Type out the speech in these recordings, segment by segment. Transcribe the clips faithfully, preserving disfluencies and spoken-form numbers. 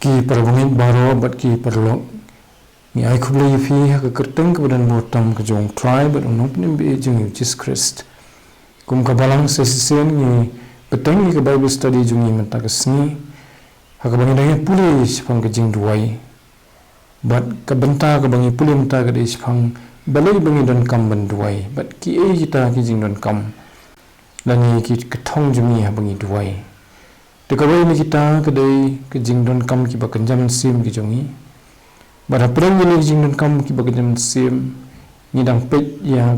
Ki parabangeit baroh bad ki paralok, ngi ai khublei ïa phi ha ka kyrteng kaba donbor tam ka jong U Trai bad U Nongpynim ba ïeit jong ngi U Jisu Khrist. Kum ka balang sa shisien ngi bteng ïa ka Bible study jong ngi mynta ka sngi, ha kaba ngi dang ïa pule shaphang ka jingduwai. Bad ka bynta kaba ngi pule mynta ka dei shaphang balei ba ngi donkam ban duwai bad kiei kita ki jingdonkam lane ki, ka thong jong ngi haba ngi duwai. Te kawei na kita ka dei ka jingdonkam kiba kynja mynsiem ki jong ngi. Bad hapdeng kine ki jingdonkam kiba kynja mynsiem, ngi dang peit ïa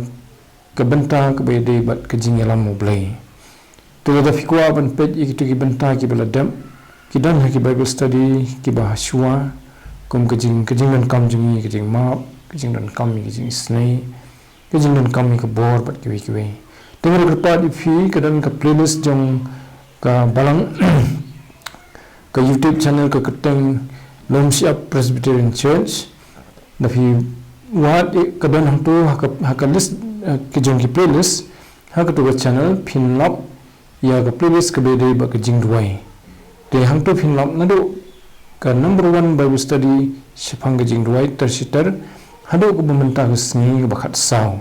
ka bynta kaba ïadei bad ka jingïalam U Blei. Te lada phi kwah ban peit ïa kito ki bynta kiba la dep, ki don ha ki Bible study kiba shuwa, kum ka jing, ka jingdonkam jong ngi, ka jingmap, ka jingdonkam ïa ka jingisynei, ka jingdonkam ïa ka bor bad kiwei kiwei. Te nga kyrpad ïa phi, ka don ka playlist jong ka balang, ka YouTube channel ka kyrteng Lum Shyiap Presbyterian Church. Da phi wad, eh, ka don hangto ha ka, ha ka list, eh, ka jong ki playlist, ha kato ka channel phin lap ïa ka playlist kaba ïadei bad ka jingduwai. Te hangto phin lap naduh ka number one Bible study shaphang ka jingduwai ter shi ter, haduh kaba mynta ka sngi kaba khatsaw,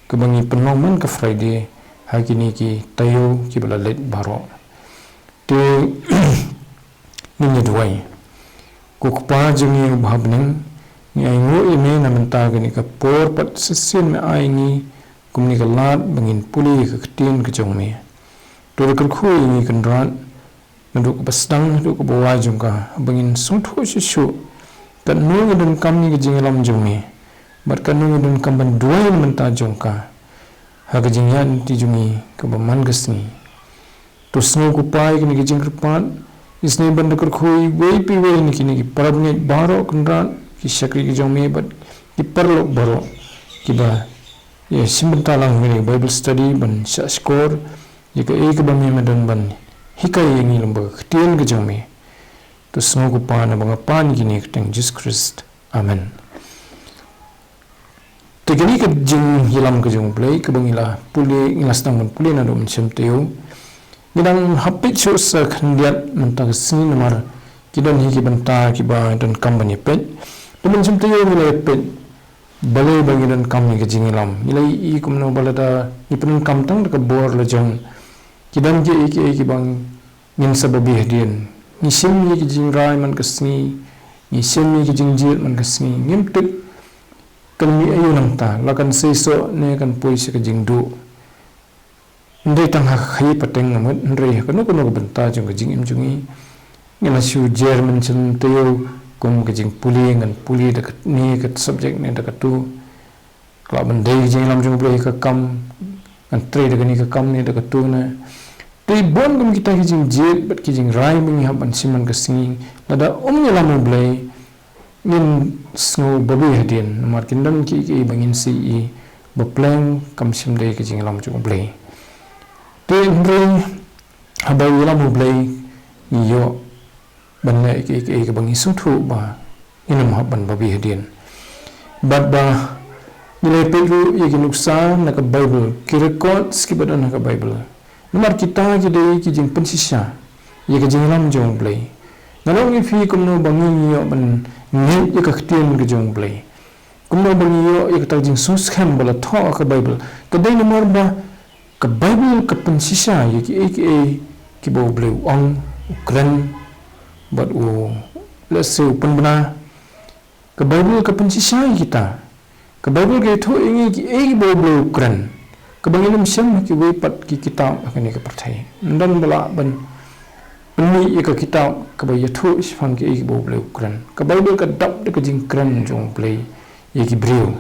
kaba ngi pynlong man ka Friday ha kine ki taïew kiba la leit baroh. Te ngin ïa duwai. Ko Kpa jong ngi uba ha bneng, ngi ainguh ïa me na mynta kane ka por pat shisien me ai ngi kumne ka lad ba ngin pule ïa ka ktien ka jong me. To da kyrkhu ïa ngi Kynrad, naduh kaba sdang haduh kaba wai jong ka, ba ngin sngewthuh shuh shuh katno ngi donkam ïa ka jingïalam jong me, bad katno ngi donkam ban duwai na mynta jong ka ha ka jingïaid lynti jong ngi kaba man ka sngi. To sngew ko Kpa ïa kane ka jingkyrpad, isynei ban da kyrkhu ïa iwei pa iwei na kine ki parabangeit baroh Kynrad, ki shakri ki jong me bad ki paralok baroh kiba ïa shim bynta lang ha kane ka Bible study ban shahshkor ïa kaei kaba me me don ban hikai ïa ngi lyngba ka ktien ka jong me. To sngew ko Kpa, naba nga pan ïa kine ha ka kyrteng Jisu Khrist. Amen. Te kane ka jingïalam ka jong U Blei kaba ngi la pule, ngi la sdang ban pule naduh mynshem taïew. Ngi dang hap peit shuh sa khyndiat mynta ka sngi namar ki don hi ki bynta kiba donkam ban ïa peit. Te mynshem taïew ngi la ïa peit balei ba ngi donkam ïa ka jingïalam. Ngi la ïohi kumno ba lada ngi pyndonkam tang da ka bor la jong, ki don kiei kiei kiba ngin sa babe hadien. Ngi shim ïa ki jingrai man ka sngi, ngi shim ïa ki jingjied man ka sngi, ngim tip kan mih aïu nangta, la kan seisoh ne kan poi sha ka jingduh. Ym dei tang ha ka khaïi pateng nga mut, hynrei ha kano kano ka bynta jong ka jingim jong ngi. Ngi la shu jer mynshem taïew kum ka jingpule, ngan pule da kane ka subject ne da kato. Ka lah ban dei ka jingïalam jong U Blei ha ka kam, ngan trei da kane ka kam ne da kato ne. Te bun kum kita ki jingjied bad ki jingrai ba ngi hap ban shim man ka sngi, lada ym ïalam U Blei, ngin sngew babe hadien, namar kin don kiei kiei ba ngin sa ïohi ba pleng kam shym dei ka jingïalam jong U Blei. Te hynrei haba ïalam U Blei ngi ïoh ban leh kiei kiei kaba ngi sngewthuh ba ngin ym hap ban babe hadien. Bad ba ngi la peit ruh ïa ki nuksa na ka Bible, ki records kiba don ha ka Bible. Namar kita ki dei ki jingpynshisha ïa ka jingïalam jong U Blei. Nga la ong ïa phi kumno ba ngi ïoh ban ngeit ïa ka ktien ka jong U Blei, kumno ba ngi ïoh ïa kata ka jingsngewskhem ba la thoh ha ka Bible. Ka dei namar ba ka Bible ka pynshisha ïa kiei kiei kiba U Blei u ong, u kren, bad u, lehse u pynbna. Ka Bible ka pynshisha ïa kita. Ka Bible ka ïathuh ïa ngi kiei kiba U Blei u kren, kaba ngin ym shem ha kiwei pat ki kitab ha kane ka pyrthei. Ym don ba lah ban pynmih ïa ka kitab kaba ïathuh shaphang kiei kiba U Blei u kren. Ka Bible ka dap da ka jingkren jong U Blei ïa ki briew.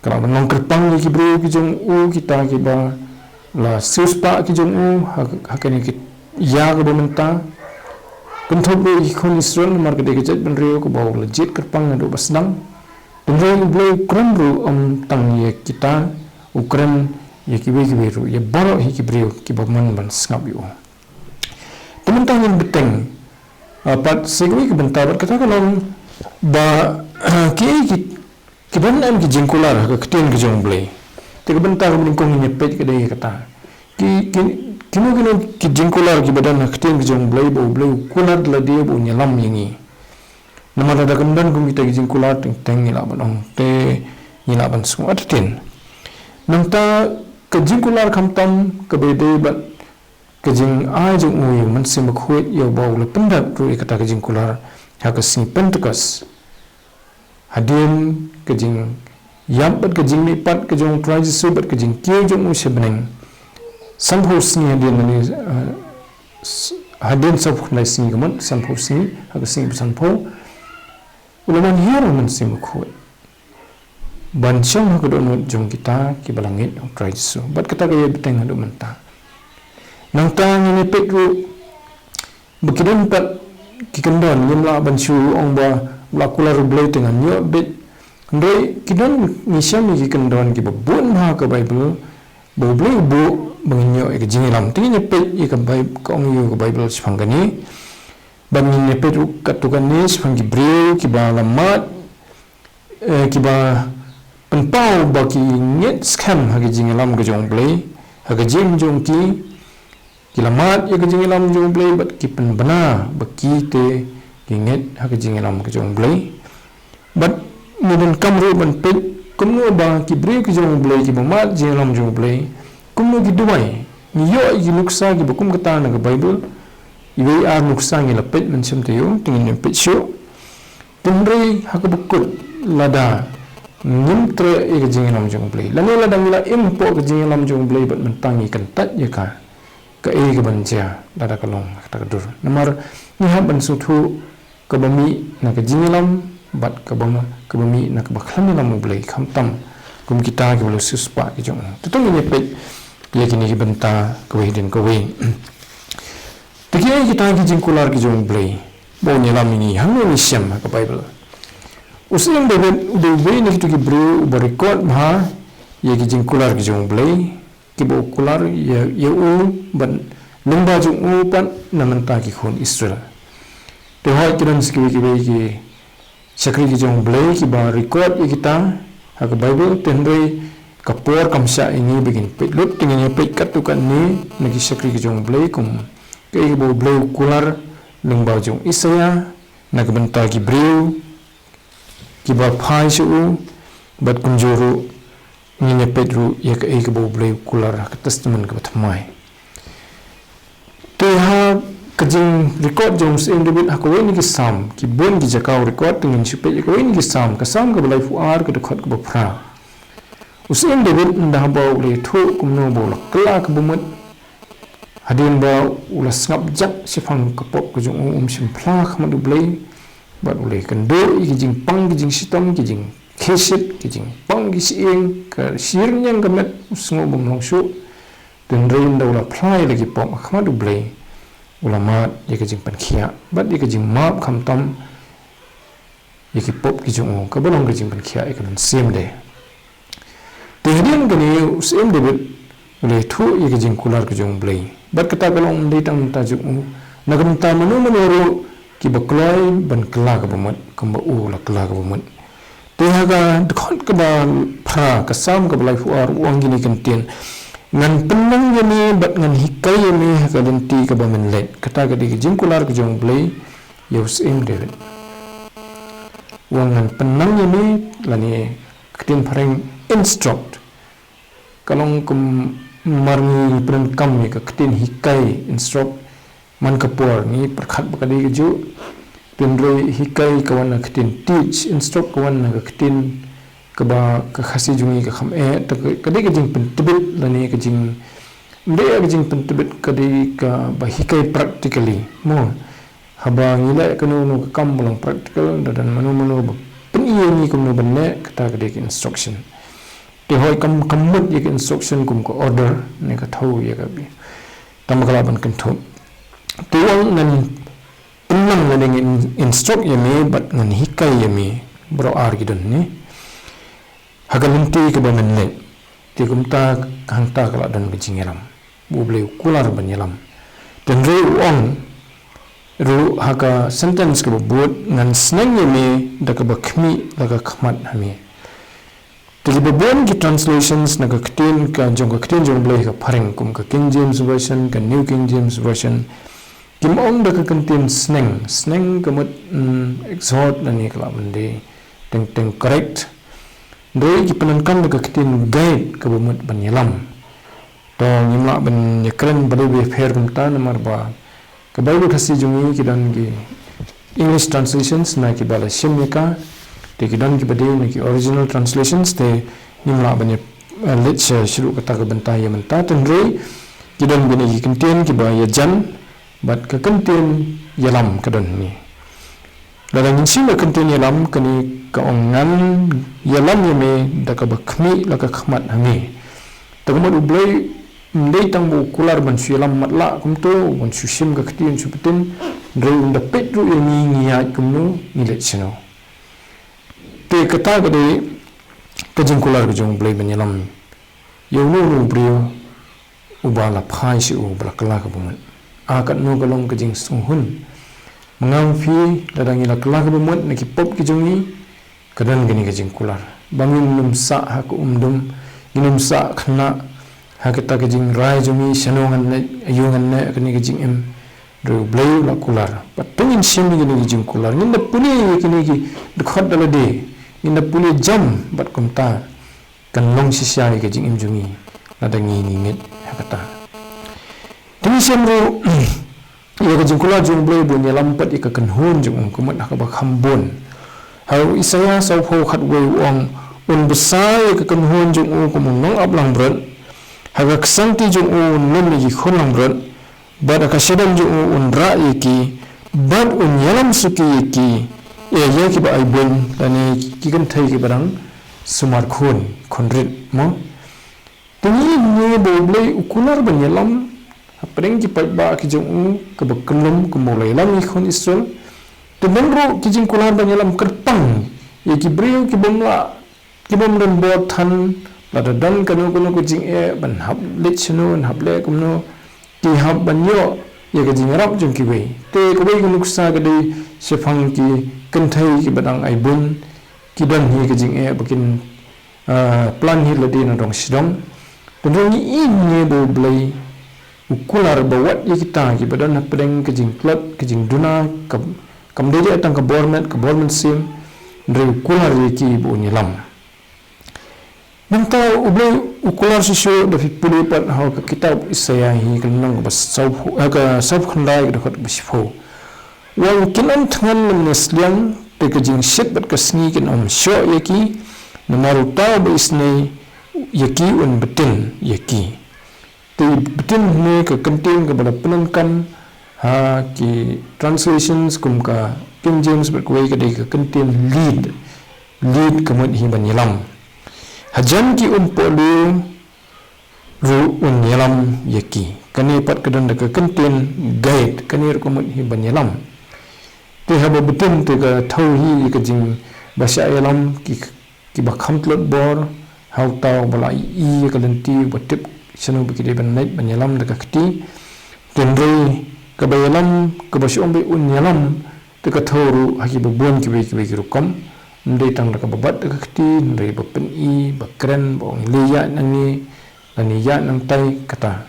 Ka lah ban long kyrpang ïa ki briew ki jong u, kita kiba la siewspah ki jong u ha, ha kane ka ïa kaba mynta. Kynthup ruh ïa ki khun Israel, namar ka dei ka jaitbynriew kaba u la jied kyrpang naduh ba sdang. Hynrei U Blei u kren ruh ym tang ïa kita, u kren ïa kiwei kiwei ruh, ïa baroh hi ki briew kiba mon ban sngap ïa u. Te mynta ngin bteng, ah, pat sa kawei ka bynta bad kata ka long ba, ah, kiei ki, ki don em ki jingkular ha ka ktien ka jong U Blei. Te ka bynta kaba nyngkong ngin ïa peit ka dei kata. Ki, ki, kino kino ki jingkular kiba don ha ka ktien ka jong U Blei ba U Blei u kular lade ba un ïalam ïa ngi. Namar lada kan don kum kita ki jingkular teng teng ngi lah ban ong te ngi lah ban sngewthuh artatien. Nangta ka jingkular khamtam kaba ïadei bad ka jingai jong u ïa u Mynsiem Bakhuid ïa uba u la pyndep ruh ïa kata ka jingkular ha ka sngi Pentekost. Hadien ka jingïap bad ka jingmihpat ka jong u Trai Jisu bad ka jingkiew jong u sha bneng. Sanphew sngi hadien lane, eh, s-, hadien sanphew khyndai sngi ka mut, sanphew sngi, ha ka sngi ba sanphew. U la man hiar u Mynsiem Bakhuid ban shong ha ka dohnud jong kita kiba la ngeit ha u Trai Jisu. Bad kata ka ïai bteng haduh mynta. Nangta ngin ïa peit ruh ba ki don pat ki kyndon, ngim lah ban shu ong ba la kular U Blei te ngan ïoh beit. Hynrei ki don, ngi shem ïa ki kyndon kiba bun bha ha ka Baibl ba U Blei u buh ba ngin ïoh ïa ka jingïalam. Te ngin ïa peit ïa ka Baib-, ka ong ïa ka Baibl shaphang kane. Bad ngin ïa peit ruh katto katne shaphang ki briew kiba la mad, eh, kiba pynpaw ba ki ngeit skhem ha ka jingïalam ka jong U Blei, ha ka jingim jong ki, ki la mad ïa ka jingïalam jong U Blei bad ki pynbna ba ki te ki ngeit ha ka jingïalam ka jong U Blei. Bad ngi donkam ruh ban peit kumno ba ki briew ki jong U Blei kiba mad jingïalam jong U Blei, kumno ki duwai. Ngi ïoh ïa ki nuksa kiba kum kata na ka Baibl. Iwei ar nuksa ngi la peit mynshem taïew, te ngin ïa peit shuh. Hynrei ha kaba kut, lada ngim treh ïa ka jingïalam jong U Blei, lane lada ngi la im hapoh ka jingïalam jong U Blei bad mynta ngi kyntait ïa ka, kaei kaban jia lada ka long ha kata ka dur? Namar ngi hap ban sngewthuh kaba mih na ka jingïalam bad kaba, kaba mih na kaba khlem ïalam U Blei, khamtam kum kita kiba la siewspah ki jong u. Te to ngin ïa peit ïa kine ki bynta kawei hadien kawei. Te kiei kita ki jingkular ki jong U Blei ba un ïalam ïa ngi, hangno ngi shem ha ka Baibl? U Syiem David u dei uwei na kito ki briew uba record bha ïa ki jingkular ki jong U Blei, kiba u kular ïa, ïa u bad lyngba jong u pat na bynta ki khun Israel. Te hooid ki don sa kiwei kiwei ki shakri ki jong U Blei kiba record ïa kita ha ka Baibl, te hynrei ka por kam shah ïa ngi ba ngin peit lut, te ngin ïa peit katto katne na ki shakri ki jong U Blei, kum kaei kaba U Blei u kular lyngba jong u Isaïah na ka bynta ki briew kiba phai sha u, bad kumjuh ruh ngin ïa peit ruh ïa kaei kaba U Blei u kular ha ka Testament kaba thymmai. Te ha ka jingrecord jong u Syiem David ha kawei na ki Salm, ki bun ki jaka u record, te ngin shu peit ïa kawei na ki Salm, ka Salm kaba laiphew ar, ka dkhot kaba phra. U Syiem David ynda haba u la ïathuh kumno ba u la kylla ka bamut, hadien ba u la sngap jak shaphang ka pop ka jong u, um shym phla ha khmat U Blei, bad u la ïakynduh ïa ki jingpang ki jingshitom, ki jingkhie shit, ki jingpang ki shyieng, ka shi rynïeng ka met u sngew bym long shuh. Te hynrei ynda u la phla ïa la ki pop ha khmat U Blei, u la mad ïa ka jingpynkhiah bad ïa ka jingmap, khamtam ïa ki pop ki jong u, kaba long ka jingpynkhiah ïa ka mynsiem de. Te hadien kane u Syiem David u la ïathuh ïa ka jingkular ka jong U Blei. Bad kata ka long ym dei tang mynta jong u, na ka bynta mano mano ruh kiba kloi ban kylla ka bamut kumba u la kylla ka bamut. Te ha ka dkhot kaba phra, ka Salm kaba laiphew ar, u ong kine ki kyntien: Ngan pynnang ïa me bad ngan hikai ïa me ha ka lynti kaba men leit. Kata ka dei ka jingkular ka jong U Blei ïa u Syiem David. U ong ngan pynnang ïa me, lane ka ktien phareng instruct, ka long kum mar ngi pyndonkam ïa ka ktien hikai, instruct. Man ka por ngi pyrkhat ba ka dei kajuh, te hynrei hikai ka wan na ka ktien teach, instruct ka wan na ka ktien kaba ka Khasi jong ngi ka kham eh, te ka, ka dei ka jingpyntbit lane ka jing, ym dei ka jingpyntbit, ka dei kaba hikai practically, mo. Haba ngi leh kano kano ka kam ba long practical, da don mano mano ba pyni ïa ngi kumno ban leh, kata ka dei ka instruction. Te hooid kam, kam mut ïa ka instruction kum ka order, ne ka thaw ïa ka bi. Tang ba ka lah ban kynthup. Te u ong ngan pynnang, ngan in-, instruct ïa me bad ngan hikai ïa me, baroh ar ki don ne. Ha ka lynti kaba men leit. Te kumta hangta ka lah don ka jingïalam. U Blei u kular ban ïalam. Te hynrei u ong ruh ha ka sentence kaba bud, ngan sneng ïa me da kaba khmih la ka khmat ha me. Te kiba bun ki translations na ka ktien ka jong, ka ktien jong U Blei ha ka phareng, kum ka King James Version, ka New King James Version, Kim ong da ka kyntien sneng, sneng ka mut, mm, exhort lane ka lah ban dei teng teng correct. Hynrei ki pyndonkam da ka kyntien guide kaba mut ban ïalam. To ngim lah ban ïakren ba dei ba pher kumta namar ba ka Baibl Khasi jong ngi ki don ki English translations na kiba la shim ïa ka, te ki don kiba dei na ki original translations, te ngim lah ban ïa, eh, leit sha shuh kata ka bynta ïa mynta, hynrei ki don kine ki kyntien kiba ïajan bad ka kyntien ïalam ka don hangne. Lada ngin shim ka kyntien ïalam, kane ka ong ngan ïalam ïa me da kaba khmih la ka khmat ha me. Te ka mut U Blei ym dei tang ba u kular ban shu ïalam matlah kumto, ban shu shim ka kti, ban shu btin, hynrei un da peit ruh ïa ngi, ngi ïaid kumno, ngi leit shano. Te kata ka dei ka jingkular ka jong U Blei ban ïalam ïa uno uno u briew uba la phai sha u, uba la kylla kaba mut. Ah, katno ka long ka jingsngew hun. Ma nga ma phi, lada ngi la kylla kaba mut na ki pop ki jong ngi, ka don kane ka jingkular. Ba ngin ym sah ha ka umdum, ngin ym sah khynnah ha kata ka jingrai jong ngi, shano ngan leit, aïu ngan leh, kane ka jingim. Hynrei U Blei u la kular. Bad to ngin shim ïa kine ki jingkular, ngin da pule ïa kine ki dkhot da lade, ngin da pule jam bad kumta kan long shisha ïa ka jingim jong ngi lada ngi ngeit ha kata. Te ngin shim ruh ïa ka jingkular jong U Blei ba un ïalam pat ïa ka kynhun jong u, ka mut ha kaba kham bun. Ha u Isaïah sawphew khatwei u ong, un bsa ïa ka kynhun jong u kum u nongaplanglang brot. Ha ka ksangti jong u un lum ïa ki khun langbrot. Bad ha ka shadem jong u un rah ïa ki, bad un ïalam suki ïa ki, ïa, ïa kiba ai bun, lane ki kynthei kiba dang sumar khun, khun rit, mo. Te ngi ngeit ba U Blei u kular ban ïalam hapdeng ki paidbah ki jong u, kaba kyllum kumba u la ïalam ïa ki khun Israel. Te don ruh ki jingkular ban ïalam kyrpang ïa ki briew ki bym lah, ki bym don bor than, lada don kano kano ka jingeh ban hap leit shano, ban hap leh kumno, ki hap ban ïoh ïa ka jingïarap jong kiwei. Te kawei ka nuksa ka dei shaphang ki kynthei kiba dang ai bun, ki don hi ka jingeh ba kin, ah, plan hi lade na dong sha dong. Te ngi i ngi ba U Blei u kular ba wat ïa kita kiba don hapdeng ka jingtlot, ka jingduna, ka, kam dei tang ka bor met, ka bor mynsiem, hynrei u kular ïa ki ba un ïalam. Nangta U Blei u kular shisha, da phi pule pat ha ka kitab Isaïah hi, ka lynnong kaba saw, eh, ka sawphew khyndai, ka dkhot kaba shiphew. U ong, kin ym thngan lymne sliang, te ka jingshit bad ka sngi kin ym shoh ïa ki, namar uta uba isynei ïa ki un btin ïa ki. Te btin hangne ka kyntien kaba la pyndonkam ha ki translations kum ka King James bad kawei ka dei ka kyntien lead. Lead ka mut hi ban ïalam. Hajan ki umpohliew ruh un ïalam ïa ki. Kane pat ka don da ka kyntien guide, kane ruh ka mut hi ban ïalam. Te haba btin te ka thew hi ïa ka jingba shah ïalam ki, kiba kham tlot bor, ha uta uba la ïohi ïa ka lynti, uba tip shano ba ki dei ban leit ban ïalam da ka kti. Hynrei kaba ïalam, kaba shu ong ba un ïalam, te ka thew ruh ha kiba bun kiwei kiwei ki rukom. Ym dei tang da kaba bat da ka kti, hynrei ba pyni, ba kren, ba ong lei ïaid nangne, lane ïaid nangtai, kata.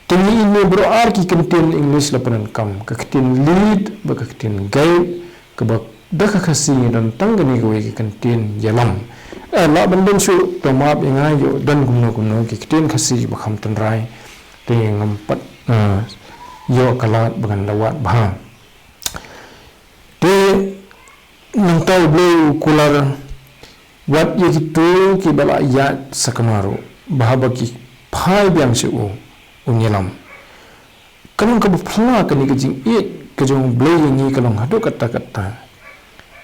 Te ngi i ne baroh ar ki kyntien English la pyndonkam, ka kyntien lead bad ka kyntien guide, kaba da ka Khasi ngi don tang kane kawei ka kyntien ïalam. Eh, lah ban don shuh, to map ïa nga, ïoh don kumno kumno ki kyntien Khasi kiba kham tynrai. Te ngam pat, eh, ïoh ka lad ba ngan da wad bha. Te nangta U Blei u kular wat ïa kito kiba la ïaid sakma ruh, ba haba ki phai biang sha u, un ïalam. Ka long kaba phylla kane ka jingïeit ka jong U Blei ïa ngi, ka long haduh katta katta.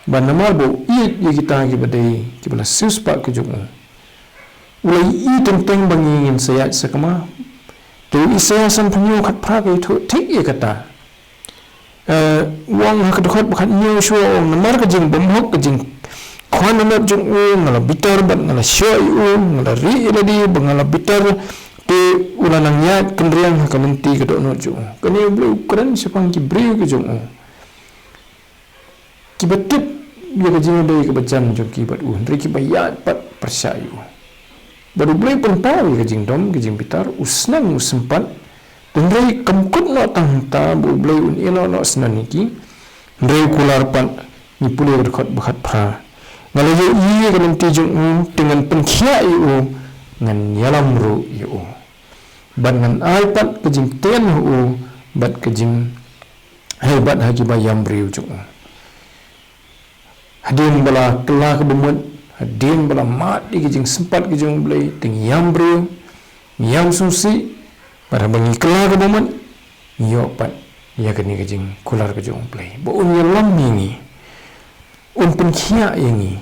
Ba namar ba u ïeit ïa kita kiba dei, kiba la siewspah ka jong u, u la ïohi teng teng ba ngi ngin sa ïaid sakma. Te u Isaïah sanphew hynñiew khatphra ka ïathuh thik ïa kata. Eh, u ong ha ka dkhot ba khathynñiew shuwa, u ong, namar ka jingbymhok, ka jingkhwan nanot jong u, nga la bitar bad nga la shoh ïa u, nga la rieh ïa lade ba nga la bitar, te u la nang ïaid kynriang ha ka lynti ka dohnud jong u. Kane U Blei u kren shaphang ki briew ki jong u, kiba tip ïa ka jingïadei kaba jan jong ki bad u, hynrei kiba ïaid pat pyrshah ïa u. Bad U Blei u pynpaw ïa ka jingdom, ka jingbitar, u sneng u sympat. Hynrei kam kut noh tang hangta ba U Blei un ïehnoh noh syndon ïa ki. Hynrei u kular pat, ngi pule ka dkhot ba khatphra. Nga la ïohi ïa ka lynti jong u, te ngan pynkhiah ïa u, ngan ïalam ruh ïa u. Bad ngan ai pat ka jingtien ha u, bad ka jing, hei bad ha kiba ïam briew jong u. Hadien ba la kylla ka bamut, hadien ba la mad ïa ka jingsympat ka jong U Blei, te ngi ïam briew, ngi ïam sngewsih, bad haba ngi kylla ka bamut, ngi ïoh pat ïa kane ka jingkular ka jong U Blei. Ba un ïalam ïa ngi, un pynkhiah ïa ngi.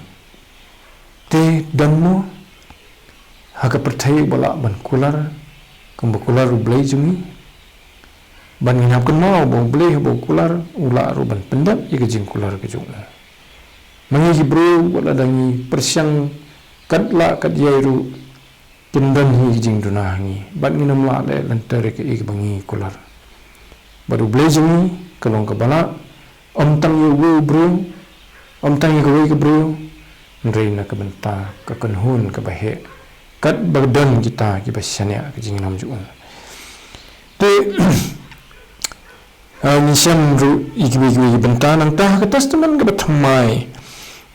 Te don mo ha ka pyrthei uba lah ban kular kumba kular U Blei jong ngi? Bad ngin hap kynmaw ba U Blei haba u kular, u lah ruh ban pyndep ïa ka jingkular ka jong u. Ma ngi ki briew, wat lada ngi pyrshang kat lah kat ïai ruh, kin don hi ka jingduna ha ngi. Bad ngin ym lah leh lynter ïa kaei kaba ngi kular. Bad U Blei jong ngi ka long kaba lah, ym tang ïa uwei u briew, ym tang ïa kawei ka briew, hynrei na ka bynta ka kynhun kaba heh, katba don kita kiba shaniah ka jingïalam jong u. Te, ah, ngi shem ruh ïa kiwei kiwei ki bynta nangta ha ka Testament kaba thymmai.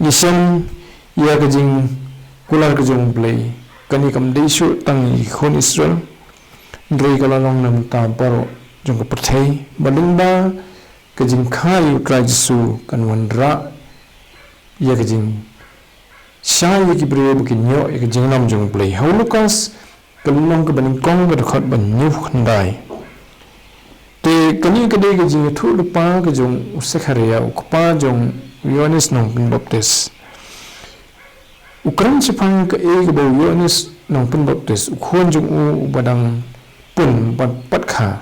Ngi shem ïa ka jingkular ka jong U Blei. Kane kam dei shuh tang ïa ki khun Israel, hynrei ka la long na bynta baroh jong ka pyrthei. Ba lyngba ka jingkha ïa U Trai Jisu kan wanrah ïa ka jingshai ïa ki briew ba kin ïoh ïa ka jingïalam jong U Blei. Ha u Lukas ka lynnong kaba nyngkong ka dkhot ba hynñiewphew khyndai. Te kane ka dei ka jingïathuhlypa ka jong u Sekharia, u kpa jong u Ïoannis Nongpynbaptis. U kren shaphang kaei kaba u Ïoannis Nongpynbaptis, u khun jong u uba dang pun bad pat kha,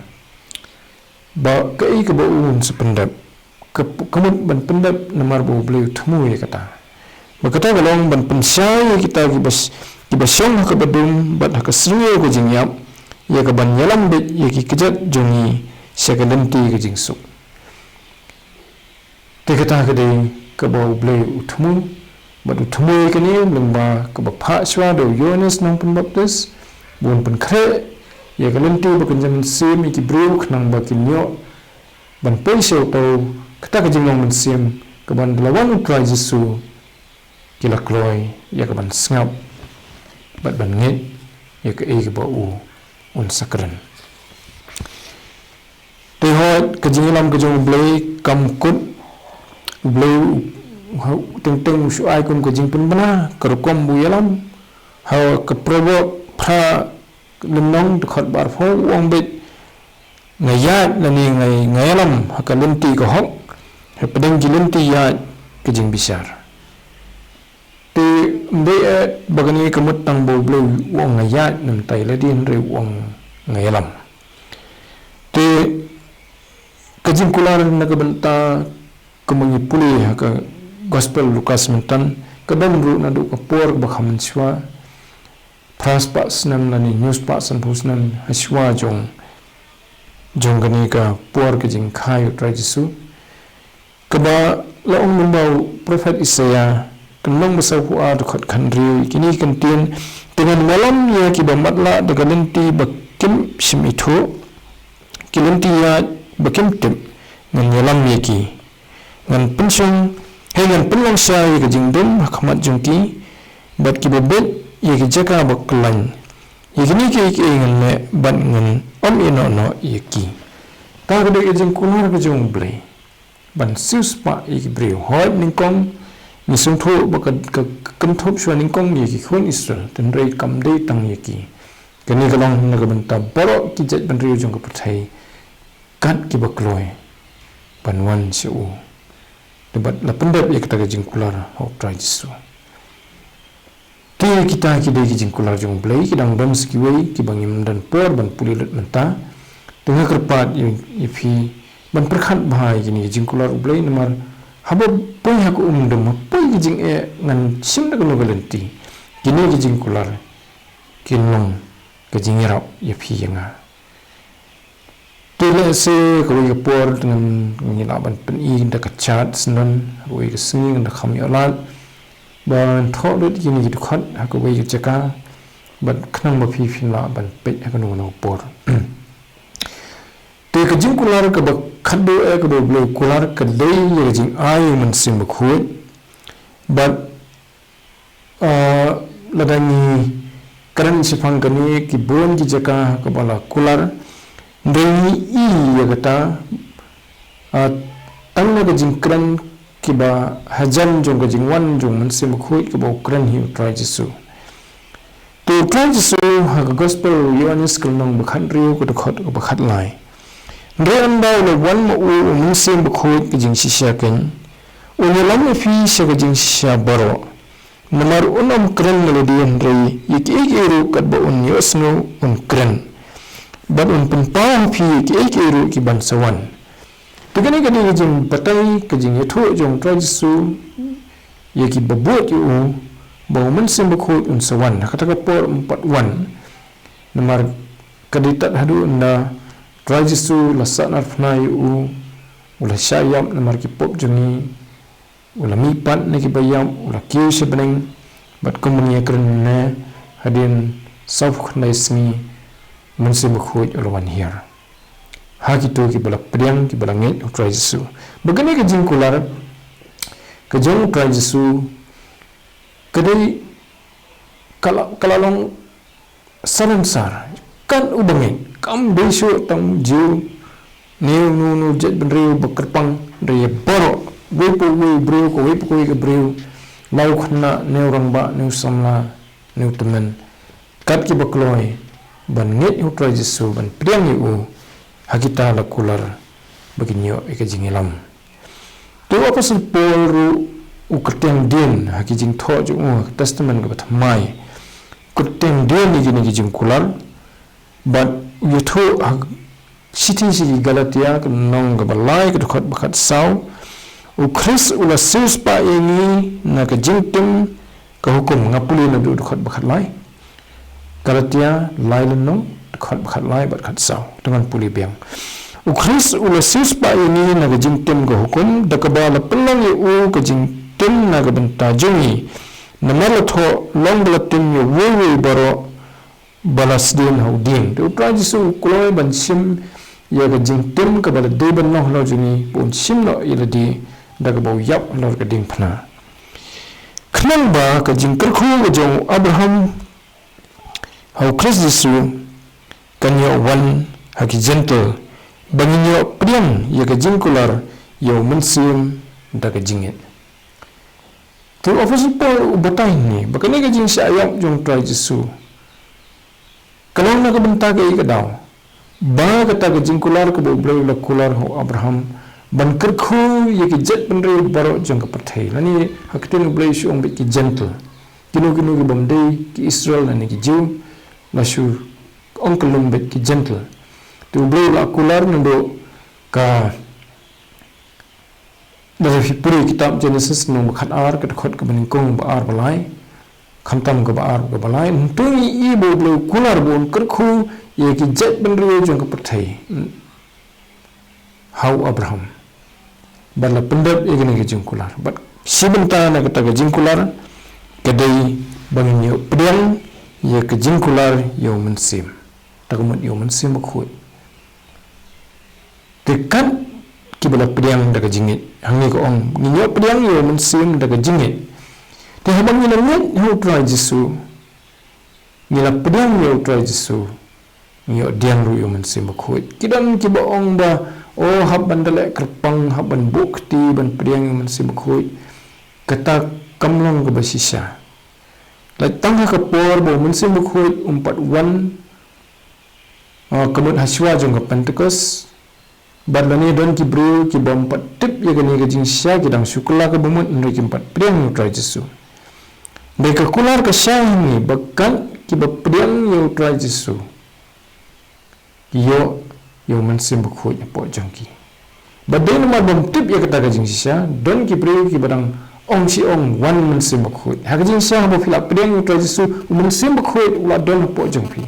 ba kaei kaba un sa pyndep, ka, ka mut ban pyndep namar ba U Blei u thmu ïa kata. Ba kata ka long ban pynshai ïa kita kiba sh-, kiba shong ha kaba dum bad ha ka syrngiew ka jingïap, ïa ka ban ïalam beit ïa ki kjat jong ngi sha ka lynti ka jingsuk. Te kata ka dei kaba U Blei u thmu, bad u thmu ïa kane lyngba kaba phah shuwa da u Ïoannis Nongpynbaptis, ba un pynkhreh ïa ka lynti ba kynja mynsiem ïa ki briew khnang ba kin ïoh ban poi sha uto, kata ka jinglong mynsiem, kaba ynda la wan U Trai Jisu, ki la kloi ïa ka ban sngap bad ban ngeit ïa kaei kaba u un sa kren. Te hooid, ka jingïalam ka jong U Blei kam kut. U Blei u, u teng teng u shu ai kum ka jingpynbna, ka rukom ba u ïalam. Ha ka Proverb phra lynnong dkhot ba arphew u ong beit, nga ïaid lane nga, nga ïalam ha ka lynti ka hok, hapdeng ki lynti ïaid ka jingbishar. Te ym dei eh ba kane ka mut tang ba U Blei u ong nga ïaid, namar ïa lade hynrei u ong nga ïalam. Te ka jingkular na ka bynta, kumba ngi pule ha ka Gospel Lukas mynta, ka don ruh naduh ka por kaba kham mynshuwa, phra spah snem lane hynñiew spah sanphew snem ha shuwa jong, jong kane ka por ka jingkha ïa U Trai Jisu. Kaba la ong lyngba u prophet Isaïah, ka lynnong ba sawphew ar dkhot khathynriew, kine ki kyntien, te ngan wallam ïa kiba matlah da ka lynti ba kim shym ithuh, ki lynti ïaid ba kim tip, ngan ïalam ïa ki. Ngan pynshong, hei ngan pynlong sha ïa ka jingdum ha khmat jong ki, bad kiba bit ïa ki jaka ba khlaiñ. Ïa kine kiei kiei ngan leh bad ngan ym ïehnoh noh ïa ki. Kata ka dei ka jingkular ka jong U Blei ban siewspah ïa ki briew. Hooid nyngkong ngi sngewthuh ba ka, ka, ka kynthup shuwa nyngkong ïa ki khun Israel, hynrei kam dei tang ïa ki. Kane ka long na ka bynta baroh ki jaitbynriew jong ka pyrthei, kat kiba kloi ban wan sha u, te bad la pyndep ïa kata ka jingkular ha U Trai Jisu. Te kita ki dei ki jingkular jong U Blei, ki dang don sa kiwei kiba ngim don por ban pule lut mynta. Te nga kyrpad ïa, ïa phi ban pyrkhat bha ïa kine ki jingkular U Blei, namar haba poi ha ka umdum, haba poi ka jingeh, ngan shim da kano ka lynti, kine ki jingkular kin long ka jingïarap ïa phi ïa nga. Te lehse kawei ka por te ngan, ngi lah ban pyni da ka chart syndon, ha kawei ka sngi ngan da kham ïoh lad ban thoh lut kine ki dkhot ha kawei ka jaka, bad khnang ba phi phin lah ban peit ha kano kano ka por. Ka jingkular kaba khadduh eh kaba U Blei u kular ka dei ïa ka jingai u Mynsiem Bakhuid. Bad, ah, lada ngi kren shaphang kane ki bun ki jaka kaba la kular, hynrei ngi i ïa kata, ah, tang na ka jingkren kiba hajan jong ka jingwan jong u Mynsiem Bakhuid kaba u kren hi u Trai Jisu. To u Trai Jisu ha ka Gospel u Ïoannis ka lynnong ba khathynriew ka dkhot kaba khatlai. Hynrei ynda u la wan ma u u Mynsiem Bakhuid ka jingshisha keiñ, un ïalam ïa phi sha ka jingshisha baroh. Namar un ym kren na lade hynrei ïa kiei kiei ruh katba un ïohsngew un kren. Bad un pynpaw ha phi ïa kiei kiei ruh ki ban sa wan. Te kane ka dei ka jingbatai ka jingïathuh jong u Trai Jisu ïa kiba bud ïa u ba u Mynsiem Bakhuid un sa wan. Ha kata ka por um pat wan. Namar ka dei tad haduh ynda u Trai Jisu la sahnarphna ïa u, u la shah ïap namar ki pop jong ngi, u la mihpat na kiba ïap, u la kiew sha bneng, bad kumba ngi ïakren mynne, hadien sawphew khyndai sngi, u Mynsiem Bakhuid u la wan hiar ha kito kiba la pdiang, kiba la ngeit ha u Trai Jisu. Bad kane ka jingkular ka jong u Trai Jisu ka dei ka la, ka la long salonsar, kat uba ngeit, kam dei shuh tang u Jiw, ne uno uno u jaitbynriew ba kyrpang, hynrei ïa baroh, uwei pa uwei u briew, kawei pa kawei ka briew, la u khynnah, ne u rangbah, ne u samla, ne u tymmen, kat kiba kloi ban ngeit ha u Trai Jisu, ban pdiang ïa u, ha kita la kular ba kin ïoh ïa ka jingïalam. Te u Apostol Paul ruh u kyrteng dien ha ki jingthoh jong u ha ka Testament kaba thymmai. U kyrteng dien ïa kine ki jingkular, bad u ïathuh ha ka shithi sha ki Galatia ka lynnong kaba lai ka dkhot ba khatsaw. U Khrist u la siewspah ïa ngi na ka jingtim ka hukum, nga pule naduh dkhot ba khatlai. Galatia lai lynnong, dkhot ba khatlai bad khatsaw. Te ngan pule biang. U Khrist u la siewspah ïa ngi na ka jingtim ka hukum, da kaba la pynlong ïa u ka jingtim na ka bynta jong ngi. Namar la thoh long ba la tim ïa uwei uwei baroh ba la sdien ha u dieng. Te u Trai Jisu u kloi ban shim ïa ka jingtim kaba la dei ban long halor jong ngi, ba un shim noh ïa lade da kaba u ïap halor ka diengphna. Khnang ba ka jingkyrkhu ka jong u Abraham ha u Khrist Jisu kan ïoh wan ha ki Jentil, ba ngin ïoh pdiang ïa ka jingkular ïa u Mynsiem da ka jingngeit. Te u Apostol Paul u batai hangne ba kane ka jingshah ïap jong u Trai Jisu ka long na ka bynta kaei ka daw, ba kata ka jingkular kaba U Blei u la kular ha u Abraham ban kyrkhu ïa ki jaitbynriew baroh jong ka pyrthei. Lane ha ka ktien U Blei shu ong beit ki Jentil. Kino kino ki bym dei ki Israel lane ki Jiw, la shu ong kyllum beit ki Jentil. Te U Blei u la kular naduh ka Lada phi pule kitab Jenesis lynnong ba khatar, ka dkhot kaba nyngkong, ba ar, ba lai, khamtam kaba ar, kaba lai, ntu ngi i ba U Blei u kular ba un kyrkhu ïa ki jaitbynriew jong ka pyrthei ha u Abraham. Bad la pyndep ïa kane ka jingkular. Bad shi bynta na kata ka jingkular ka dei ba ngin ïoh pdiang ïa ka jingkular ïa u Mynsiem. Ta ka mut ïa u Mynsiem Bakhuid. Te kat kiba la pdiang da ka jingngeit. Hangne ka ong, ngin ïoh pdiang ïa u Mynsiem da ka jingngeit. Te haba ngi la ngeit ha u Trai Jisu, ngi la pdiang ïa u Trai Jisu, ngi ïoh pdiang ruh ïa u Mynsiem Bakhuid. Ki don kiba ong ba, oh, hap ban da leh kyrpang, hap ban buh kti ban pdiang ïa u Mynsiem Bakhuid. Kata kam long kaba shisha. Lait tang ha ka por ba u Mynsiem Bakhuid um pat wan, ah, ka mut hashwa jong ka Pentekost. Bad lane don ki briew ki bym pat tip ïa kane ka jingshisha, ki dang shu kylla ka bamut, hynrei kim pat pdiang ïa u Trai Jisu. Dei ka kular ka shai hangne ba kat kiba pdiang ïa u Trai Jisu, ki ïoh ïa u Mynsiem Bakhuid hapoh jong ki. Bad dei namar bym tip ïa kata ka jingshisha, don ki briew kiba dang ong shi ong wan Mynsiem Bakhuid. Ha ka jingshisha haba phi la pdiang ïa u Trai Jisu, u Mynsiem Bakhuid u la don hapoh jong phi.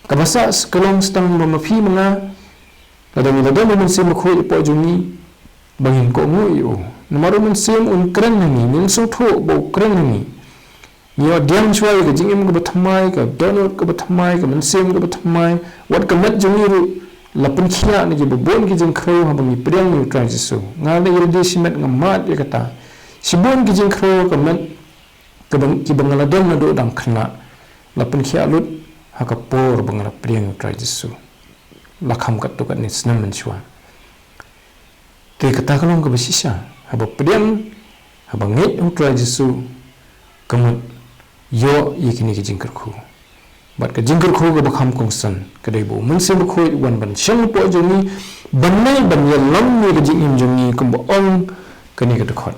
Kaba sah ka long tang ba ma phi ma nga, lada ngi la don u Mynsiem Bakhuid hapoh jong ngi, ba ngin kohnguh ïa u. Namar u Mynsiem un kren ha ngi, ngin sngewthuh ba u kren ha ngi. Ngi ïoh pdiang shuwa ïa ka jingim kaba thymmai, ka dohnud kaba thymmai, ka mynsiem kaba thymmai, wat ka met jong ngi ruh la pynkhiah na kiba bun ki jingkhrew haba ngi pdiang ïa u Trai Jisu. Nga la ïa lade shimet nga mad ïa kata. Shibun ki jingkhrew ka met kaba, kiba nga la don naduh dang khynnah, la pynkhiah lut ha ka por ba nga la pdiang ïa u Trai Jisu. La kham katto katne snem mynshuwa. Te kata ka long kaba shisha, haba pdiang, haba ngeit ha u Trai Jisu, ka mut ïoh ïa kine ki jingkyrkhu. Bad ka jingkyrkhu kaba kham kongsan ka dei ba u Mynsiem Bakhuid u wan ban shong hapoh jong ngi, ban leh ban ïalam ïa ka jingim jong ngi, kumba ong kane ka dkhot.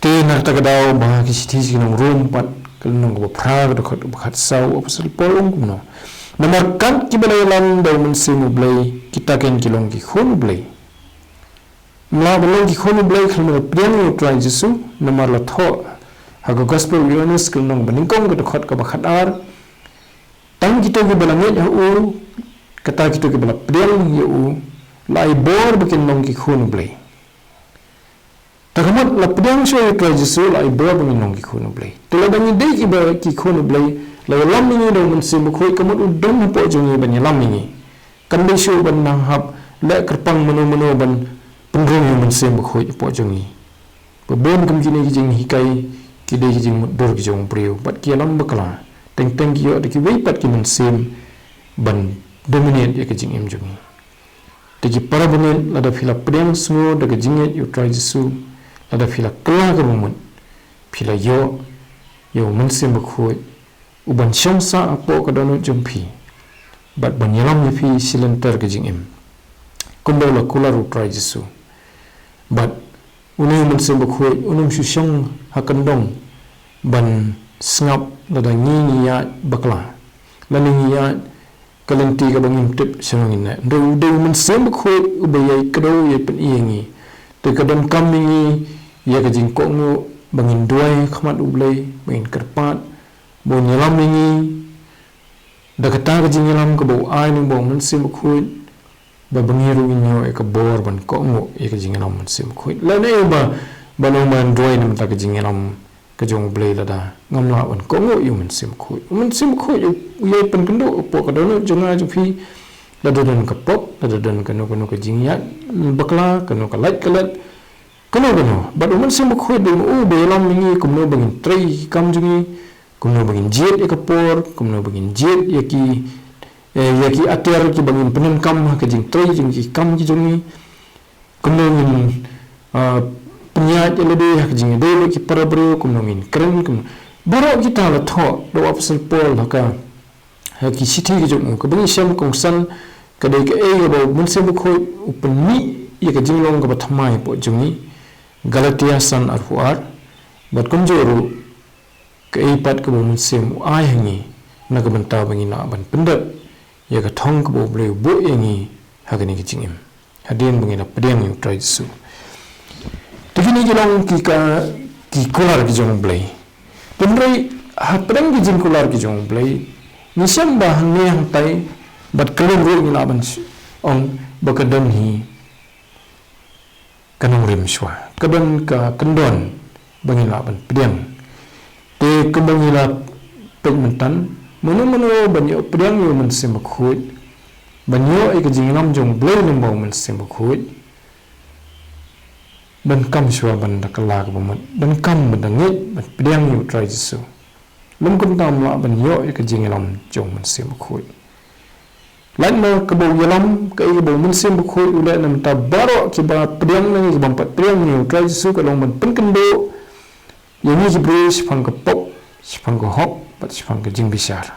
Te na kata ka daw ba ki shithi ki nong Rom pat, ka lynnong kaba phra, ka dkhot kaba khatsaw, u Apostol Paul u ong kumno: Namar kat kiba la ïalam da u Mynsiem u Blei, kita ken ki long ki khun u Blei. Ym lah ban long ki khun u Blei khlem da pdiang ïa u Trai Jisu, namar la thoh ha ka Gospel u Ïoannis, ka lynnong ba nyngkong, ka dkhot kaba khatar: Tang kito kiba la ngeit ha u, kata kito kiba la pdiang ïa u, la ai bor ba kin long ki khun u Blei. Te ka mut la pdiang shuwa ïa u Trai Jisu, la ai bor ba ngin long ki khun u Blei. Te lada ngi dei kiba ki khun u Blei, la ïalam ïa ngi da u Mynsiem Bakhuid, ka mut u don hapoh jong ngi ban ïalam ïa ngi. Kam dei shuh ban nang hap leh kyrpang mano mano ban pynrung ïa u Mynsiem Bakhuid hapoh jong ngi. Ba bun kum kine ki jinghikai ki dei ki jingmutdur ki jong u briew bad ki ïalam bakla. Teng teng ki ïoh da kiwei pat ki mynsiem ban dominate ïa ka jingim jong ngi. Te ki para bangeit, lada phi la pdiang sngewbha da ka jingngeit ïa u Trai Jisu, lada phi la kylla kaba mut, phi la ïoh ïa u Mynsiem Bakhuid u ban shong sah hapoh ka dohnud jong phi bad ban ïalam ïa phi shilynter ka jingim, kumba u la kular u Trai Jisu. Bad une u Mynsiem Bakhuid un ym shu shong ha kyndong ban sngap lada ngi ngi ïaid bakla, lada ngi ïaid ka lynti kaba ngim tip shano ngin leh. Hynrei u dei u Mynsiem Bakhuid uba ïai kdew, ïai pyni ïa ngi. Te ka donkam ïa ngi ïa ka jingkohnguh ba ngin duwai ha khmat u Blei, ba ngin kyrpad ba un ïalam ïa ngi da kata ka jingïalam kaba u ai lyngba u Mynsiem Bakhuid, ba ba ngi ruh ngin ïoh ïa ka bor ban kohnguh ïa ka jingïalam u Mynsiem Bakhuid. Lane ba, ba nang ban duwai na ka bynta ka jingïalam ka jong u Blei lada ngam lah ban kohnguh ïa u Mynsiem Bakhuid. U Mynsiem Bakhuid u, u ïai pynkynduh hapoh ka dohnud jong nga jong phi, lada don ka pop, lada don kano kano ka jingïaid bakla, kano ka lait ka let, kano kano. Bad u Mynsiem Bakhuid dei ma u ba ïalam ïa ngi kumno ba ngin trei ïa ki kam jong ngi, kumno ba ngin jied ïa ka por, kumno ba ngin jied ïa ki, eh, ïa ki atiar kiba ngin pyndonkam ha ka jingtrei jong ki kam ki jong ngi. Kumno ngin, ah, pynïaid ïa lade ha ka jingïadei bad ki para briew, kumno ngin kren, kumno. Baroh kita la thoh da u Apostol Paul ha ka, ha ki shithi ki jong u. Kaba ngi shem kongsan ka dei kaei kaba u Mynsiem Bakhuid u pynmih ïa ka jinglong kaba thymmai hapoh jong ngi. Galatia san arphew ar. Bad kumjuh ruh kaei pat kaba u Mynsiem u ai ha ngi na ka bynta ba ngin lah ban pyndep ïa ka thong kaba u Blei u buh ïa ngi ha kane ka jingim, hadien ba ngi la pdiang ïa u Trai Jisu. Te kine ki long ki ka, ki kular ki jong u Blei. Hynrei hapdeng ki jingkular ki jong u Blei, ngi shem ba hangne hangtai bad khlem ruh ngi lah ban sh-, ong ba ka don hi ka nongrim shuwa, ka don ka kyndon ba ngin lah ban pdiang. Te kumba ngi la peit mynta, mano mano ban ïoh pdiang ïa u Mynsiem Bakhuid, ban ïoh ïa ka jingïalam jong u Blei lyngba u Mynsiem Bakhuid, donkam shuwa ban da kylla kaba mut, donkam ban da ngeit ban pdiang ïa u Trai Jisu. Lym kumta ym lah ban ïoh ïa ka jingïalam jong u Mynsiem Bakhuid. Lait ma kaba u ïalam, kaei kaba u Mynsiem Bakhuid u leh na bynta baroh kiba pdiang ne kibym pat pdiang ïa u Trai Jisu ka long ban pynkynduh ïa ngi ki briew shaphang ka pop, shaphang ka hok bad shaphang ka jingbishar.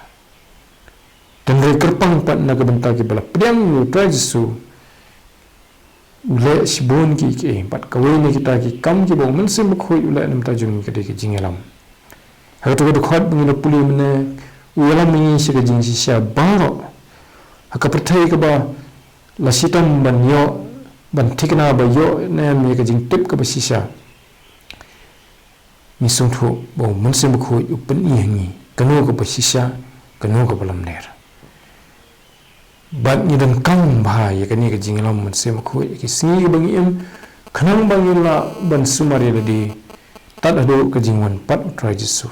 Hynrei kyrpang pat na ka bynta kiba la pdiang ïa u Trai Jisu, u leh shibun kiei kiei, bad kawei na kita ki kam kiba u Mynsiem Bakhuid u leh na bynta jong ngi ka dei ka jingïalam. Ha kata ka dkhot ba ngi la pule mynne, u ïalam ïa ngi sha ka jingshisha baroh. Ha ka pyrthei kaba la shitom ban ïoh, ban thikna ba ïoh ne em ïa ka jingtip kaba shisha, ngi sngewthuh ba u Mynsiem Bakhuid u pyni ha ngi kano kaba shisha, kano kaba lamler. Bad ngi donkam bha ïa kane ka jingïalam u Mynsiem Bakhuid ïa ki sngi kiba ngi im, khnang ba ngin lah ban sumar ïa lade tad haduh ka jingwan pat u Trai Jisu.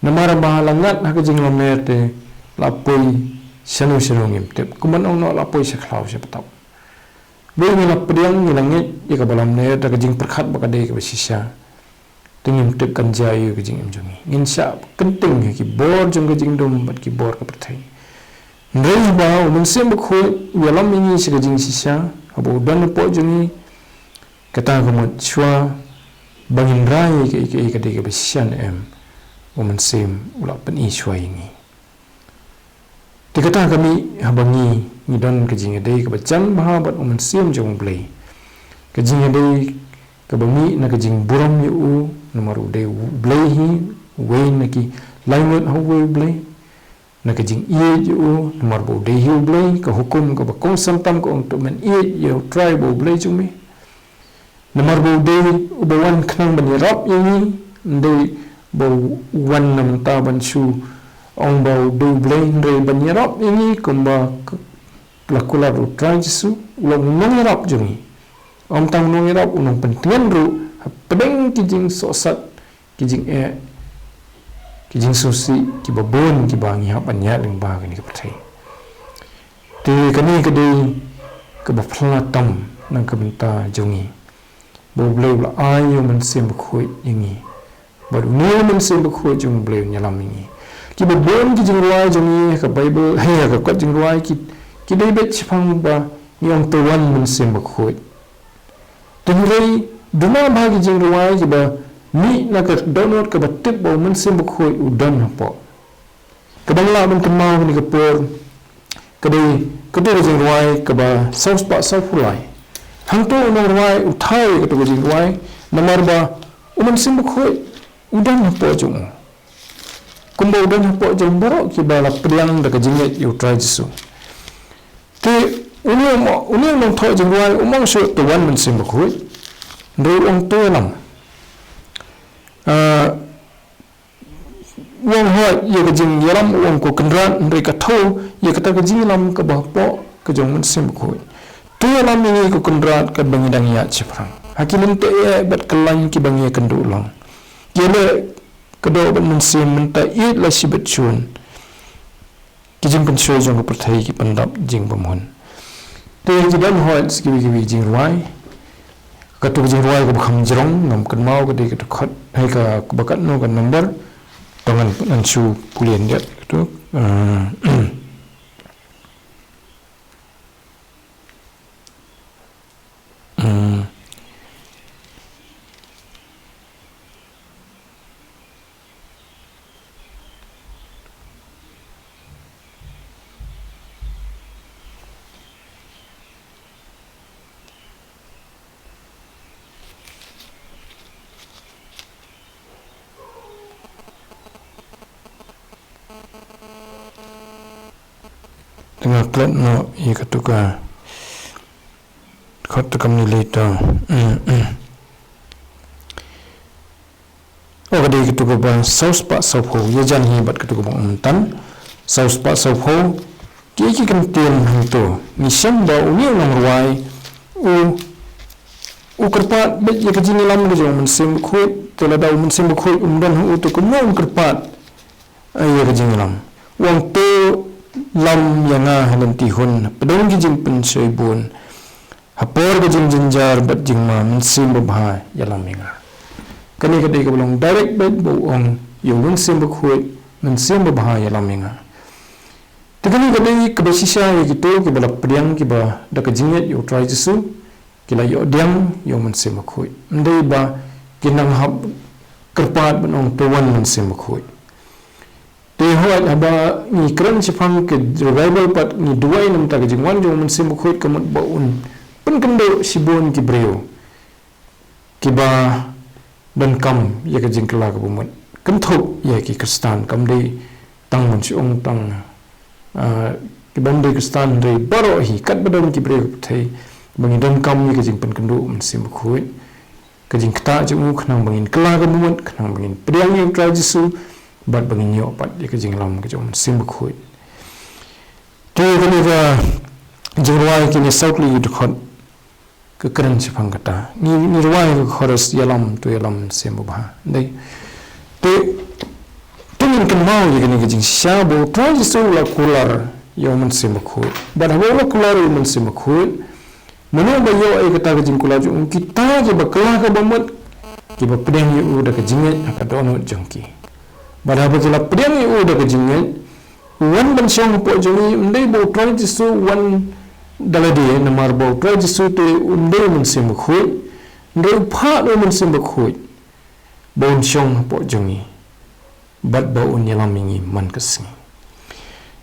Namar ba la ngat ha ka jinglamler te la poi Shano shano ngim tip, kumba ong noh, la poi sha khlaw sha btap. Ba ngi la pdiang, ngi la ngeit ïa kaba lamler da ka jingpyrkhat ba ka dei kaba shisha. Te ngim tip kan jia ïa ka jingim jong ngi. Ngin shah kynting ha ki bor jong ka jingdum bad ki bor ka pyrthei. Hynrei haba u Mynsiem Bakhuid u ïalam ïa ngi sha ka jingshisha, haba u don hapoh jong ngi, kata ka mut shuwa ba ngin rai ïa kaei kaei ka dei kaba shisha ne em, u Mynsiem u la pyni shuwa ïa ngi. Te kata ka mih haba ngi, ngi don ka jingïadei kaba jan bha bad u Mynsiem jong u Blei. Ka jingïadei kaba mih na ka jingburom ïa u, namar u dei u Blei hi, uwei na ki lai ngut ha uwei u Blei. Na ka jingïeit ïa u, namar ba u dei hi u Blei, ka hukum kaba kongsan tam ka ong, to men ïeit ïa u Trai ba u Blei jong me. Namar ba u dei uba wan khnang ban ïarap ïa ngi, ym dei ba u wan na bynta ban shu ong ba u dei u Blei, hynrei ban ïarap ïa ngi kumba k-, la kular u Trai Jisu, u long u nongïarap jong ngi. Ym tang u nongïarap, u nongpyntngen ruh hapdeng ki jingsohsat, ki jingeh, ki jingsngewsih kiba bun kiba ngi hap ban ïaid lyngba ha kane ka pyrthei. Te kane ka dei kaba phylla tam na ka bynta jong ngi, ba u Blei u la ai ïa u Mynsiem Bakhuid ïa ngi. Bad une u Mynsiem Bakhuid jong u Blei un ïalam ïa ngi. Kiba bun ki jingrwai jong ngi ha ka Baibl, hei, ha ka kot jingrwai ki, ki dei beit shaphang ba ngi ong, to wan Mynsiem Bakhuid. Te hynrei duna bha ki jingrwai kiba mih na ka dohnud kaba tip ba u Mynsiem Bakhuid u don hapoh. Kaba ngi lah ban kynmaw ha kane ka por ka dei kato ka jingrwai kaba saw spah saw phew lai. Hangto u nongrwai u thaw ïa kato ka jingrwai namar ba u Mynsiem Bakhuid u don hapoh jong u, kumba u don hapoh jong baroh kiba la pdiang da ka jingngeit ïa u Trai Jisu. Te une u mo-, une u nongthoh jingrwai um ong shuh, to wan Mynsiem Bakhuid, hynrei u ong, to ïalam. Ah, u ong hooid ïa ka jingïalam, u ong, ko Kynrad, hynrei ka thew ïa kata ka jingïalam kaba hapoh ka jong u Mynsiem Bakhuid. To ïalam ïa ngi ko Kynrad katba ngi dang ïaid shaphrang ha ki lynti eh bad kyllaiñ kiba ngi ïakynduh lang. Ïaleh ka doh bad mynsiem, mynta ïeit la shibit shun. Ki jingpynshoi jong ka pyrthei ki pyndap jingbymhun. Te ki don hooid sa kiwei kiwei jingrwai. Kato ka jingrwai kaba kham jrong ngam kynmaw ka dei kato ka khot, hei, ka, kaba katno ka number. To ngan, ngan shu pule ïa kato. Ah, hmm. Te nga klet noh ïa kato ka khot, te kumne lei to. Mm, mm. O, ka dei kato kaba saw spah saw phew, ïajan hi bad kato kaba mynta. Saw spah saw phew, kiei ki kyntien hangto? Ngi shem ba une u nongrwai u, u kyrpad beit ïa ka jingïalam ka jong u Mynsiem Bakhuid, te lada u Mynsiem Bakhuid um don ha u, te kumno un kyrpad ïa ka jingïalam? U ong, to lam ïa nga ha lynti hun, hapdeng ki jingpynshoi bun, ha por ka jingjynjar bad jingma, Mynsiem Babha ïalam ïa nga. Kane ka dei kaba long direct beit ba u ong ïa u Mynsiem Bakhuid, Mynsiem Babha ïalam ïa nga. Te kane ka dei kaba shisha ïa kito kiba la pdiang, kiba da ka jingngeit ïa u Trai Jisu ki la ïoh pdiang ïa u Mynsiem Bakhuid. Ym dei ba ki nang hap kyrpad ban ong, to wan Mynsiem Bakhuid. Te hooid, haba ngi kren shaphang ka revival pat, ngi duwai na ka bynta ka jingwan jong u Mynsiem Bakhuid, ka mut ba un pynkynduh shibun ki briew kiba donkam ïa ka jingkylla kaba mut, kynthup ïa ki Khristan, kam dei tang ban shu ong tang, ah, ki bym dei Khristan, hynrei baroh hi, katba don ki briew ka pyrthei, ba ngi donkam ïa ka jingpynkynduh u Mynsiem Bakhuid, ka jingktah jong u, khnang ba ngin kylla kaba mut, khnang ba ngin pdiang ïa u Trai Jisu, bad ba ngin ïoh pat ïa ka jingïalam ka jong u Mynsiem Bakhuid. Te kane ka jingrwai, kine saw tylli ki dkhot, ka kren shaphang kata. Ngi, ngi rwai ka chorus, ïalam, to ïalam Mynsiem Babha. Dei. Te, to ngin kynmaw ïa kane ka jingshisha ba u Trai Jisu u la kular ïa u Mynsiem Bakhuid. Bad haba u la kular ïa u Mynsiem Bakhuid, mano ba ïoh ïa kata ka jingkular jong u? Kita kiba kylla ka bamut, kiba pdiang ïa u da ka jingngeit ha ka dohnud jong ki. Bad haba ki la pdiang ïa u da ka jingngeit, u wan ban shong hapoh jong ngi. Ym dei ba u Trai Jisu u wan da lade, namar ba u Trai Jisu te um dei u Mynsiem Bakhuid, hynrei u phah ïa u Mynsiem Bakhuid ba un shong hapoh jong ngi bad ba un ïalam ïa ngi man ka sngi.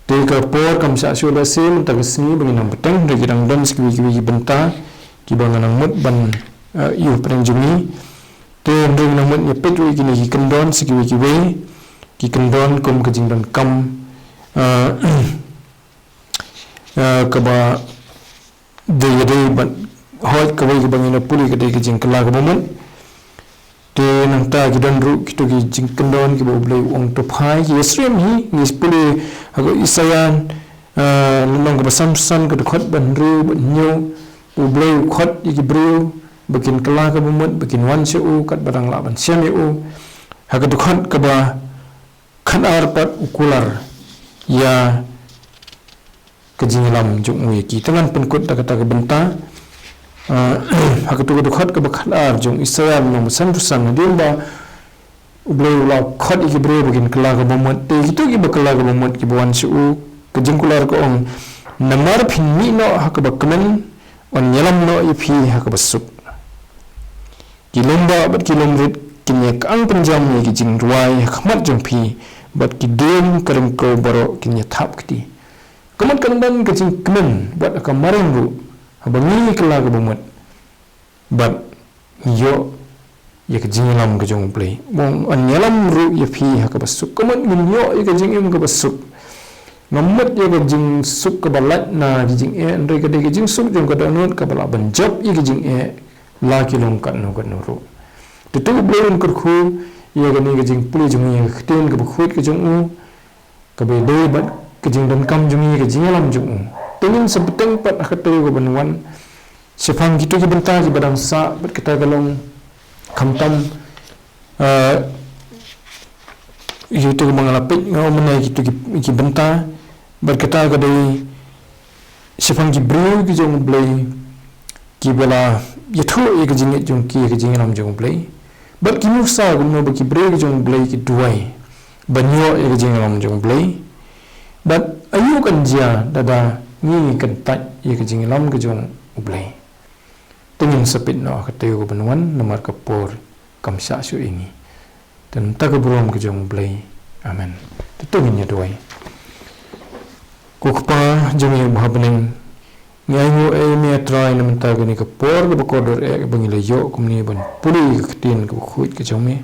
Te ka por kam shah shuh lehse mynta ka sngi ba ngin nang bteng, hynrei ki dang don sa kiwei kiwei ki bynta kiba nga nang mut ban, eh, ïoh pdeng jong ngi. Te hynrei nang mut ïa peit ruh ïa kine ki kyndon sa kiwei kiwei ki kyndon kum ka jingdonkam, eh, eh, kaba dei ïa dei bad hooid kawei kaba ngin ïa pule ka dei ka jingkylla ka bamut. Te nangta ki don ruh kito ki jingkyndon kiba U Blei u ong to phai, ki ïasyriem hi. Ngi pule ha ka Isaïah, eh, lynnong kaba sanphew san, ka dkhot ba hynriew bad hynñiew, U Blei u khot ïa ki briew ba kin kylla ka bamut, ba kin wan sha u katba dang lah ban shem ïa u. Ha ka dkhot kaba khatar pat u kular ïa ka jingïalam jong u ïa ki. Te ngan pynkut da kata ka bynta. Ah, ha kato ka dkhot kaba khatar jong Isaïah lynnong ba sanphew san, hadien ba U Blei u la khot ïa ki briew ba kin kylla ka bamut, te kito kiba kylla ka bamut kiba wan sha u, ka jingkular ka ong, namar phin mih noh ha kaba kmen, yn ïalam noh ïa phi ha kaba suk. Ki lum bah bad ki lum rit kin ïa kyang pynjam ïa ki jingrwai ha khmat jong phi, bad ki dieng ka ryngkew baroh kin ïa thap kti. Ka mut kan don ka jingkmen bad ka mariang ruh haba ngi kylla ka bamut bad ngi ïoh ïa ka jingïalam ka jong U Blei. Ba yn ïalam ruh ïa phi ha kaba suk. Ka mut ngin ïoh ïa ka jingim kaba suk. Ngam mut ïa ka jingsuk kaba lait na ki jingeh, hynrei ka dei ka jingsuk jong ka dohnud kaba lah ban jop ïa ka jingeh la ki long katno katno ruh. Te to U Blei un kyrkhu ïa kane ka jingpule jong ngi ïa ka ktien kaba khuid ka jong u, kaba dei bad ka jingdonkam jong ngi, ka jingïalam jong u. Te ngin sa bteng pat ha ka taïew kaban wan shaphang kito ki bynta kiba dang sah, bad kata ka long khamtam, eh, ïa kito kiba nga la peit, nga ong mynne kito ki, ki bynta, bad kata ka dei shaphang ki briew ki jong U Blei kiba la ïathuh ïa ka jingngeit jong ki ïa ka jingïalam jong U Blei. Bad ki nuksa kumno ba ki briew ki jong U Blei ki duwai ban ïoh ïa ka jingïalam jong U Blei. Bad aïu kan jia lada ngi kyntait ïa ka jingïalam ka jong U Blei. Te ngin sa peit noh ha ka taïew kaban wan namar ka por kam shah shuh ïa ngi. Te na ka bynta ka burom ka jong U Blei. Amen. Te to ngin ïa duwai. Ko Kpa jong ngi uba ha bneng, ngi ainguh ïa me A Trai na ka bynta kane ka por kaba kordor eh kaba ngi la ïoh kumne ban pule ïa ka ktien kaba khuid ka jong me.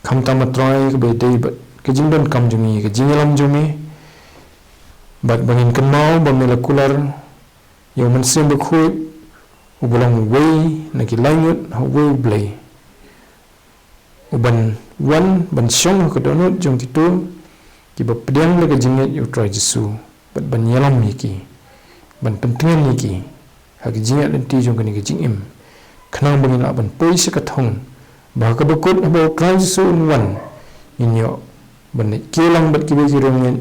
Khamtam A Trai kaba dei bad ka jingdonkam jong ngi ïa ka jingïalam jong me. Bad ba ngin kynmaw ba me la kular ïa u Mynsiem Bakhuid uba long uwei na ki lai ngut ha uwei U Blei, uban wan ban shong ha ka dohnud jong kito kiba pdiang da ka jingngeit ïa U Trai Jisu, bad ban ïalam ïa ki, ban pyntngen ïa ki ha ka jingïaid lynti jong kane ka jingim, khnang ba ngin lah ban poi sha ka thong ba ha kaba kut haba U Trai Jisu un wan, ngin ïoh ban leit kiew lang bad kiwei ki riewngeit,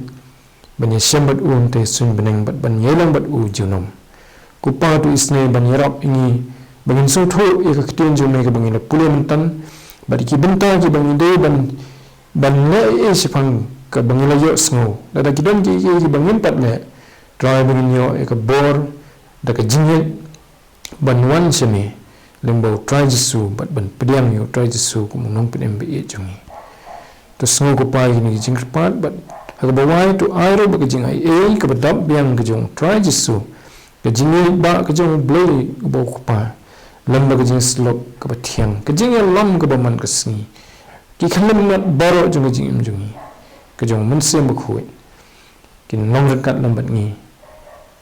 ban ïashem bad u hangtei suiñ bneng bad ban ïalang bad u junom. Ko Kpa, to isynei ban ïarap ïa ngi ba ngin sngewthuh ïa ka ktien jong me kaba ngi la pule mynta, bad ïa ki bynta kiba ngi dei ban, ban leh ei ei shaphang kaba ngi la ïohsngew. Lada ki don kiei kiei kiba ngim pat leh, Trai, ba ngin ïoh ïa ka bor da ka jingngeit ban wan sha me lyngba U Trai Jisu bad ban pdiang ïa U Trai Jisu kum u Nongpynim ba ïeit jong ngi. To sngew, ko Kpa, ïa kine ki jingkyrpad bad ha kaba wai to ai ruh ba ka jingai ei kaba dap biang ka jong U Trai Jisu, ka jingïeit ba ka jong U Blei uba U Kpa, lem bad ka jingïasyllok kaba thiang, ka jingïalam kaba man ka sngi, ki khyllipmat baroh jong ka jingim jong ngi, ka jong U Mynsiem Bakhuid, kin long ryngkat lem bad ngi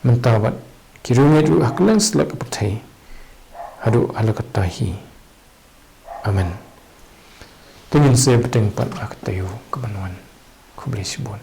mynta bad ki riewngeit ruh ha kylleng sla ka pyrthei haduh hala katta hi. Amen. To ngin sa bteng pat ha ka taïew kaban wan. Khublei shibun.